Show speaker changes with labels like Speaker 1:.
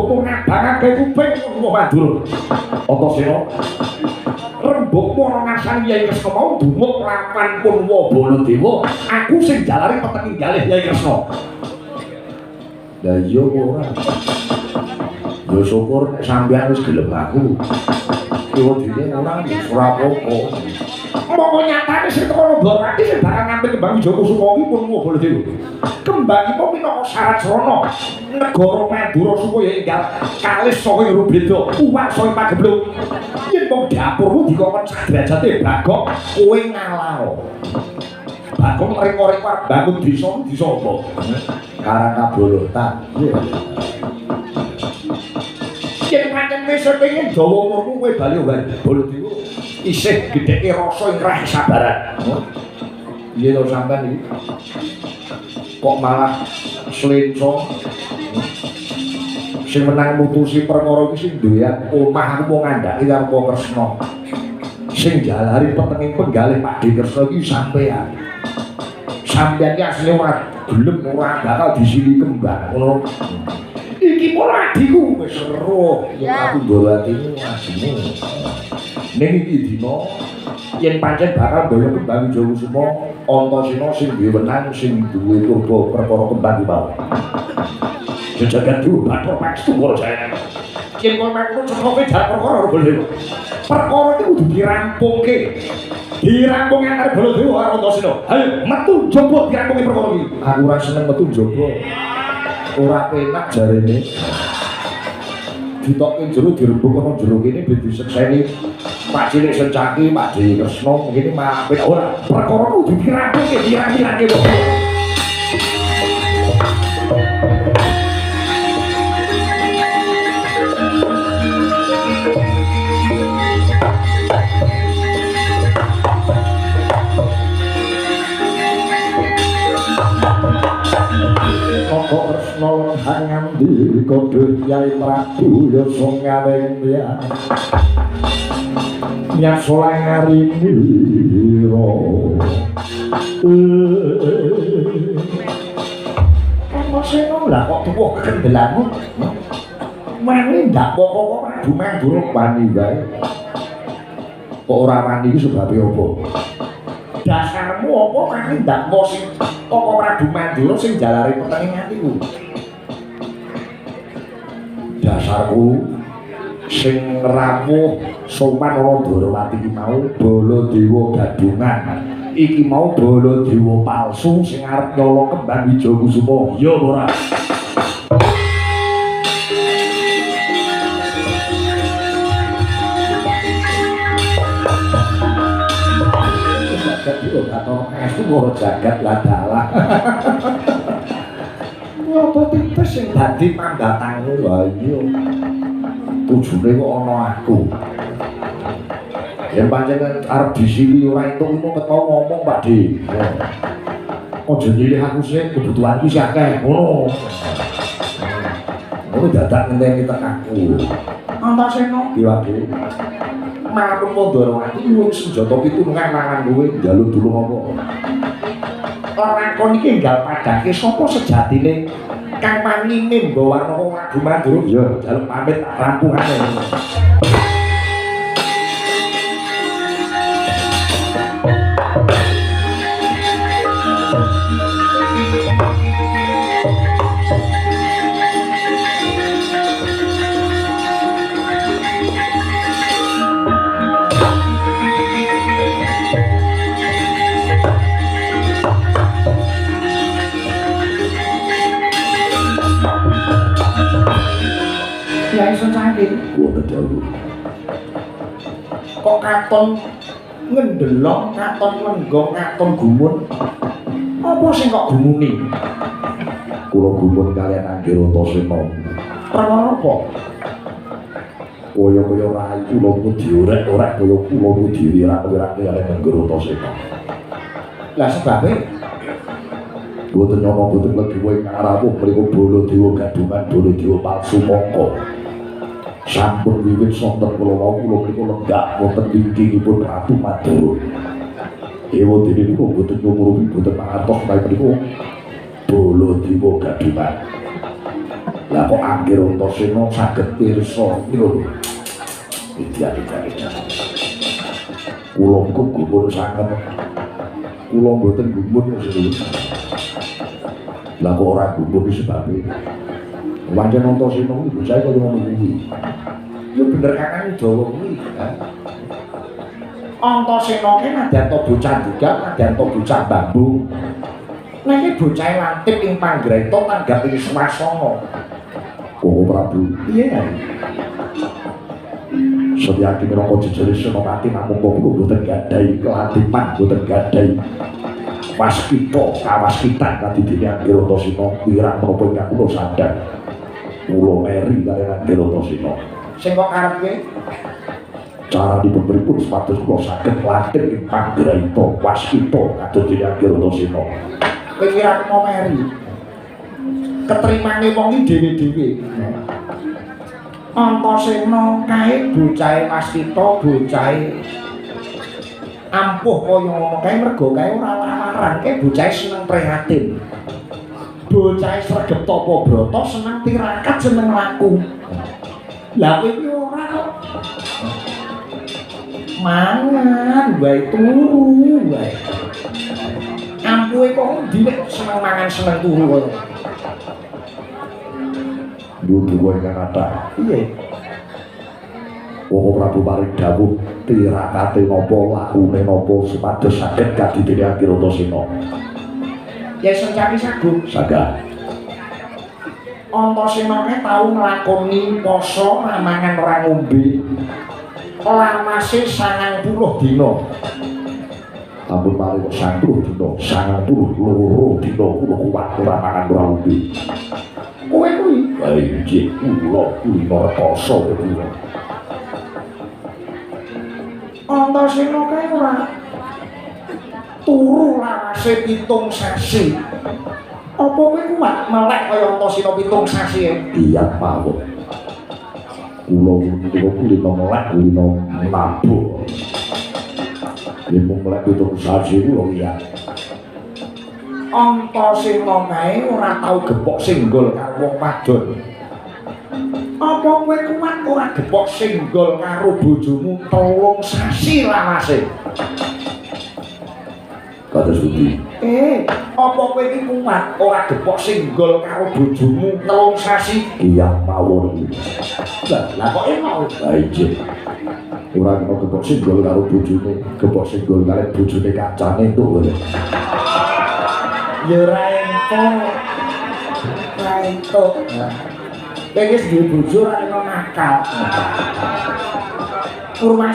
Speaker 1: Rembugmu ngabangake kuping wong Madura. Antasena rembugmu ana ngarsane Yai Kresna mau dumuk lawan Punwa Baladewa. Aku sing jalari peteng galih Yai Kresna. Lah iya ora. Ya syukur nek sampeyan wis gelem aku. Kuwi dhewe ora ora apa-apa. Monggo nyatane sing teko Ndorowati sing bakal ngampil kembang Wijayakusuma iki Punwa Baladewa. Kembang iku minangka syarat srana negara Madura supaya enggal kalis saka ing Rubeda, uwak saka pagebluk. Yen mung dapurmu dikongkon sadrajate Bagong, kowe ngalao. Bagong reka-reka arep bangun desa desa apa? Karang Kabolotan. Yen pancen wis pengen dawa umurmu kowe bali wae. Baladewa isih gedheke rasa ing rah sabaran. Piye to sampean iki? Kok malah slenco? Sing menang mutusi perkara iki sing duwe omah aku mau ngandhaki karo Kresna. Sing jalari petenging penggalih Pakdhe Kresna iki sampean. Sampean iki asline ora gelem ora bakal disili kembang ngono. Iki pola adikku wis weruh yen aku ndorowati asine. Ning iki dina yen pancen bakal mboyo kembang Wijayakusuma Antasena sing duwe wenang sing duwe purba perkara kembang iki mau. Jejagan duwe Bathara Pangestu Jaya. Yen kowe mangkono cekoke jar perkara ora boleh. Perkara iki kudu dirampungke. Dirampung antara Baladewa karo Antasena. Hayo metu njaba dirampungke perkara iki. Aku ora seneng metu njaba. Ora penak jarene. Ditokke jero dirembug ana jero kene ben disekseni Pak Cilik Sencaki, Pak Dewi Kresna ngene malah penak ora. Perkara kudu dirampungke, dirang-dirangke kok. Kok Kresna ngandi kodhe Kyai Prabu Yasa ngaweng ya. Nyasolang arinira. Kang Sena lah kok tuwa kendelanmu. Wani ndak pokok Prabu Mandura wani wae. Kok ora wani iki sebabe apa? Dasarmu apa wani ndak mau sing Koko Prabu Mandura sing jalari petenge atiku. Dasarku sing rawuh sowan ana Ndorowati iki mau Baladewa gadhungan. Iki mau Baladewa palsu sing arep nyolong kembang Wijayakusuma. Iya ora? Bathara Pangestu ora jagat ladalah. Apa tipes sing dadi pambatanmu? Lah iya. Tujune kok ana aku. Yen pancen arep disili ora entuk iku ketau ngomong Pak De. Aja nyilih aku sik, kebutuhanku sih akeh. Ngono. Ngono dadak ngenteni tek aku. Antasena piye Pak De? Marang Ndorowati nyuwun senjata pitulungan marang kowe njaluk tulung apa? Lakon iki enggal padhake sapa sejatine kang wani nemba warna Prabu Mandura? Ya njaluk pamit tak rampungane. Kyai Sencaki wonten dawuh. Kok katon ngendelong, katon lenggong, katon gumun. Apa sing kok gumuni? Kula gumun kaliyan Angger Antasena. Perkara apa? Kaya-kaya rai kula niku diorek-orek kaya kula niku diwirak-wirake kaliyan Angger Antasena. Lah sebabe mboten nyana mboten legiwa ingkang rawuh mriku Baladewa gadhungan Baladewa palsu mongko. Sampun wiwit sonten kula wau kula mriku lenggah wonten wingkingipun Ratu Madura. Ewa dene niku mboten nyumurupi mboten mangertos menawi mriku Baladewa gadhungan. Lah kok Anggir Antasena saged pirsa niku lho. Idiat-idiat. Kula niku gumun sanget. Kula mboten gumun lho. Lah kok ora gumun iki sebabe. Pancen Antasena kuwi bocah kaya ngono kuwi. Ya bener Kakang Udawa kuwi. Antasena ki nadyan ta bocah duga, nadyan ta bocah bambu. Nek bocah lantip ing panggraita tanggap ing swasana. Koko Prabu, piye ya? Setyaki minangka jejere Senopati namung kula mboten gadhahi kelantipan, mboten gadhahi waskita, kawaskitan kadidene Anggir Antasena wirang menapa ingkang kula sandhang. Kula meri kaliyan Anggir Antasena. Sing kok karepke caranipun pripun supados kula saged lantip ing panggraita waskita kadidene Anggir Antasena. Kowe kira mau meri? Ketrimane wong iki dhewe-dhewe. Antasena kae bocahe Waskita, bocahe ampuh kaya ngono kae mergo kae ora lamaran, kae bocahe seneng prihatin. Bocahe sregep tapa brata, seneng tirakat, seneng laku. Lah kowe iki ora kok. Mangan wae turu wae. Ampuhe kok endi nek seneng mangan seneng turu kaya. Dudu ingkang kathah. Piye? Koko Prabu paring dawuh tirakate napa lakune napa supados saged kadidene Anggir Antasena. Ya sencaki sagung. Saged. Antasena kae tau nglakoni poso ora mangan ora ngombe. Lawase 90 dina. Ampun mari kok 90 dina, 92 dina kula kuat ora mangan ora ngombe. Kowe kuwi? Ha inggih, kula kulino rekoso kula. Antasena kae ora turu lawase 7 sasi. Apa kowe kuat melek kaya Antasena 7 sasi? Iya mawon. Kula niku kulino melek kulino mabuk. Yen mung melek 7 sasi kula iya. Antasena kae ora tau gepok singgol karo wong wadon. Apa kowe kuat ora gepok singgol karo bojomu 3 sasi lawase? Kados pundi? Apa kowe iki kuat ora gepok singgol karo bojomu 3 sasi? Iya mawon. Lah kok enak? Lah inggih. Ora kena gepok singgol karo bojone, gepok singgol karo bojone kancane entuk lho. Ya ora entuk. Ora entuk. Kowe wis duwe bojo ora kena nakal. Rumah